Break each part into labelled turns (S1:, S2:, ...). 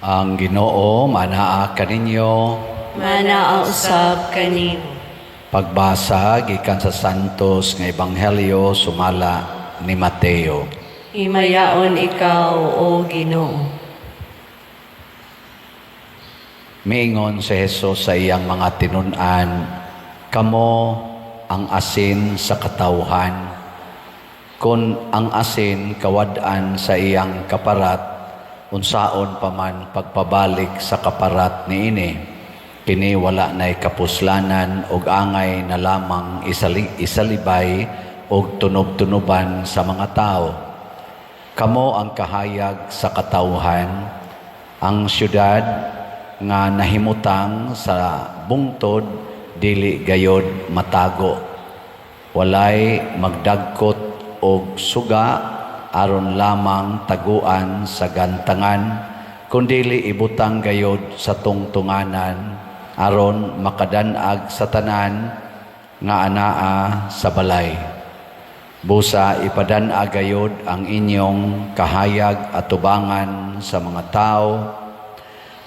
S1: Ang Ginoo manaa kaninyo.
S2: Manaa usab kanimo.
S1: Pagbasa gikan sa Santos nga Ebanghelyo sumala ni Mateo.
S2: Himayaon ikaw, O Ginoo.
S1: Miingon si Jesus sa iyang mga tinun-an, "Kamo ang asin sa katawhan. Kung ang asin kawad-an sa iyang kaparat, unsaon pa man pagpabalik sa kaparat niini? Kini wala na'y kapuslanan ug angay na lamang isalibay og tunob-tunoban sa mga tao. Kamo ang kahayag sa katawhan. Ang syudad nga nahimutang sa bungtod dili gayod matago. Walay magdagkot og suga aron lamang taguan sa gantangan, kundili ibutang gayod sa tungtunganan aron makadan-ag sa tanan nga anaa sa balay. Busa ipadan-ag gayod ang inyong kahayag atubangan sa mga tao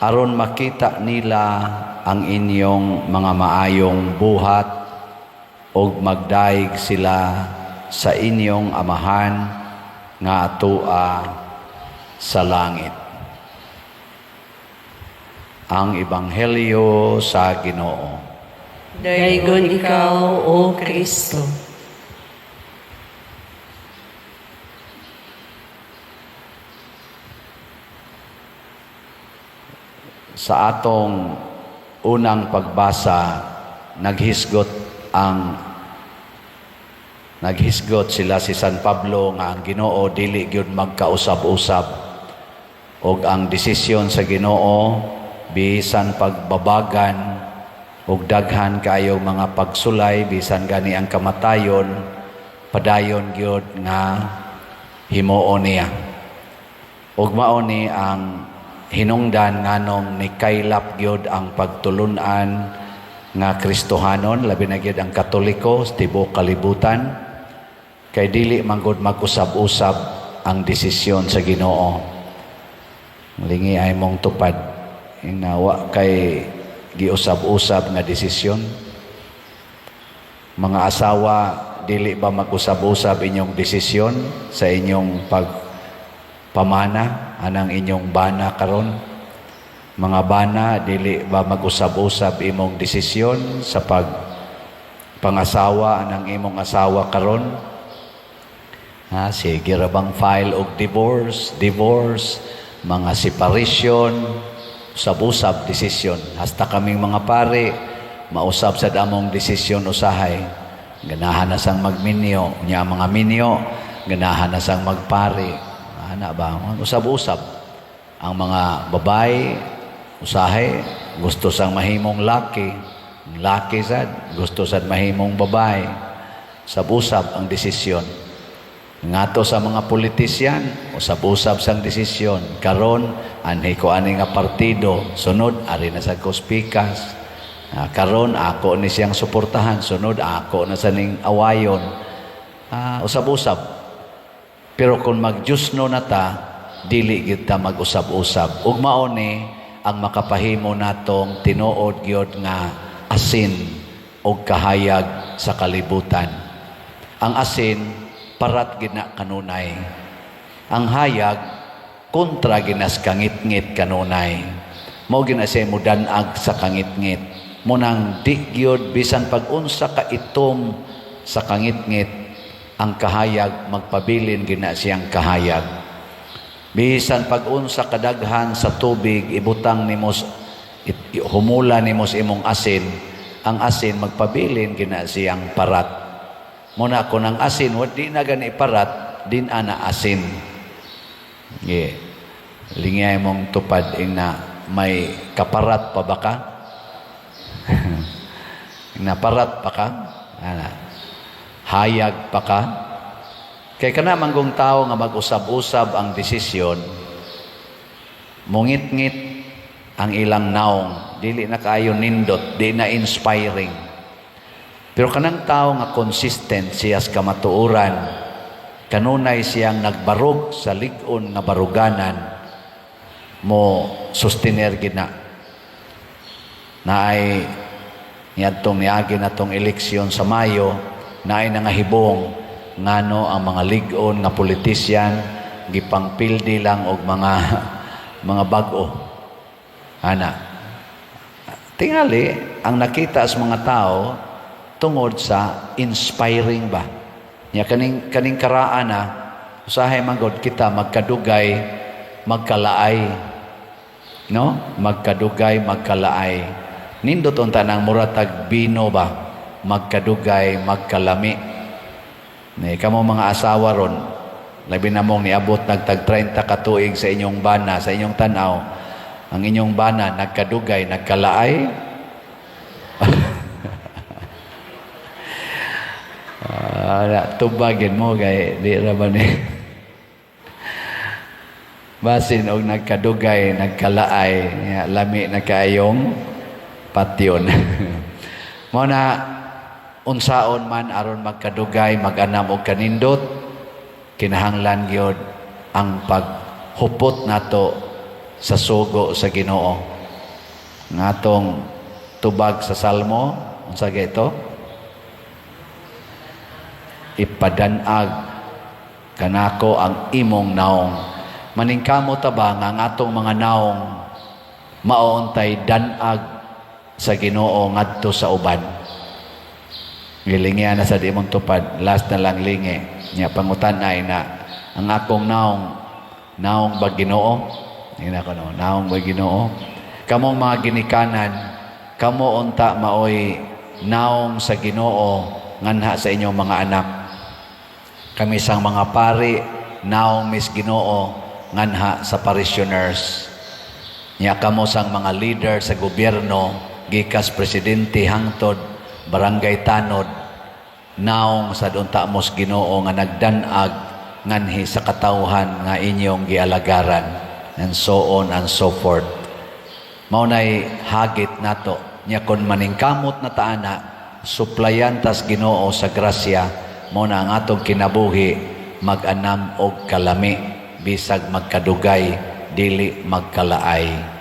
S1: aron makita nila ang inyong mga maayong buhat ug magdayeg sila sa inyong Amahan nga atua sa langit." Ang Ebanghelyo sa Ginoo.
S2: Daygon ikaw, O Kristo.
S1: Sa atong unang pagbasa, naghisgot sila si San Pablo nga ang Ginoo dili gyud magkausab-usab og ang desisyon sa Ginoo, bisan pagbabagan og daghan kayo mga pagsulay, bisan gani ang kamatayon, padayon gyud nga himuon niya. Ug mao ni ang hinungdan nganong ni kaylap gyud ang pagtulun-an nga Kristohanon, labi na gyud ang Katoliko sa tibuok kalibutan, kay dili man gud mag-usab-usab ang desisyon sa Ginoo. Lingi ay mong tupad inawa kay giusab-usab nga desisyon. Mga asawa, dili ba mag-usab-usab inyong desisyon sa inyong pagpamana anang inyong bana karon? Mga bana, dili ba mag-usab-usab imong desisyon sa pag pangasawa anang imong asawa karon? Ha, sige ra bang file og divorce, divorce, mga separation, usab-usab desisyon. Hasta kaming mga pare, mausab sa among desisyon usahay. Ganahan na sang magminyo, nya mga minyo, ganahan na sang magpare. Ana ba? Usab-usab. Ang mga babae, usahay, gusto sang mahimong laki. Laki sad, gusto sad mahimong babae. Usab-usab ang desisyon. Ngato sa mga politisyan, usab-usab sang desisyon. Karon, anhi ko ani nga partido, sunod ari na sad ko pikas. Karon ako ni siyang suportahan, sunod ako na sa ning awayon. Usab-usab. Pero kung mag-Diyosno na ta, dili gyud ta mag-usab-usab. Ug mao ni ang makapahimo natong tinuod gyud nga asin og kahayag sa kalibutan. Ang asin parat gina kanunay. Ang hayag kontra ginas kangitngit kanunay. Mao gina siya mudanag sa kangitngit. Munang di gyud bisan pag-unsa ka itom sa kangitngit, ang kahayag magpabilin gina siyang kahayag. Bisan pag-unsa kadaghan sa tubig ibutang nimo humula nimo sa imong asin, ang asin magpabilin gina siyang parat. Muna kung ang asin wa di na gani parat, din ana asin. Yeah. Lingay mong tupad ing na may kaparat pa ba ka? Naparat pa ka? Ana. Hayag pa ka? Kay kana manggong tao nga mag-usab-usab ang desisyon, mungit-ngit ang ilang naong, dili na kaayo nindot, di na inspiring. Pero kanang tao nga consistent siya sa kamatuoran, kanunay siyang nagbarog sa lig-on nga baruganan, Mo sustenir gid na naay niadtong niagi natong eleksyon sa Mayo, naay nangahibong ngano ang mga lig-on nga politician gipangpildi lang og mga bag-o ana. Tingali ang nakita sa mga tao tungod sa inspiring ba nya kaning karaan na usahay man gud kita magkadugay magkalaay, no? Magkadugay magkalaay, nindot unta nang mura tag bino ba, magkadugay magkalami. Ni kamo mga asawa ron, labi na mong niabot nagtag 30 ka tuig sa inyong bana, sa inyong tanaw, ang inyong bana nagkadugay nagkalaay? Ah, tubagin mo kay di ra ba ni basin og nagkadugay nagkalaay ya, lami na kaayong patyon. Mao na unsaon man aron magkadugay mag-anam og kanindot, kinahanglan gyud ang paghupot nato sa sugo sa Ginoo. Ngatong tubag sa Salmo, unsa gyud ito? Ipadanag kanako ang imong naong. Maningkamot ta ba nga ang atong mga naong maoontay danag sa Ginoo ngadto sa uban? Gilingyan na sa di mong tupad, last na lang lingi. Nya pangutan ay na ang akong naong, naong ba Ginoo? Tingnan ko, no, naong ba Ginoo? Kamong mga ginikanan, kamo unta maoy naong sa Ginoo nganha sa inyong mga anak. Kami sang mga pari, naong mis Ginoo nganha sa parishioners. Nya kamo sang mga leader sa gobyerno, gikas presidente hangtod barangay tanod, naong sad unta mos Ginoo nga nagdanag nganhi sa katawhan nga inyong gialagaran, and so on and so forth. Mao nay hagit nato. Nya kon maningkamot na ta ana, suplayan tas Ginoo sa grasya, mao na ang atong kinabuhi mag-anam og kalami, bisag magkadugay dili magkalaay.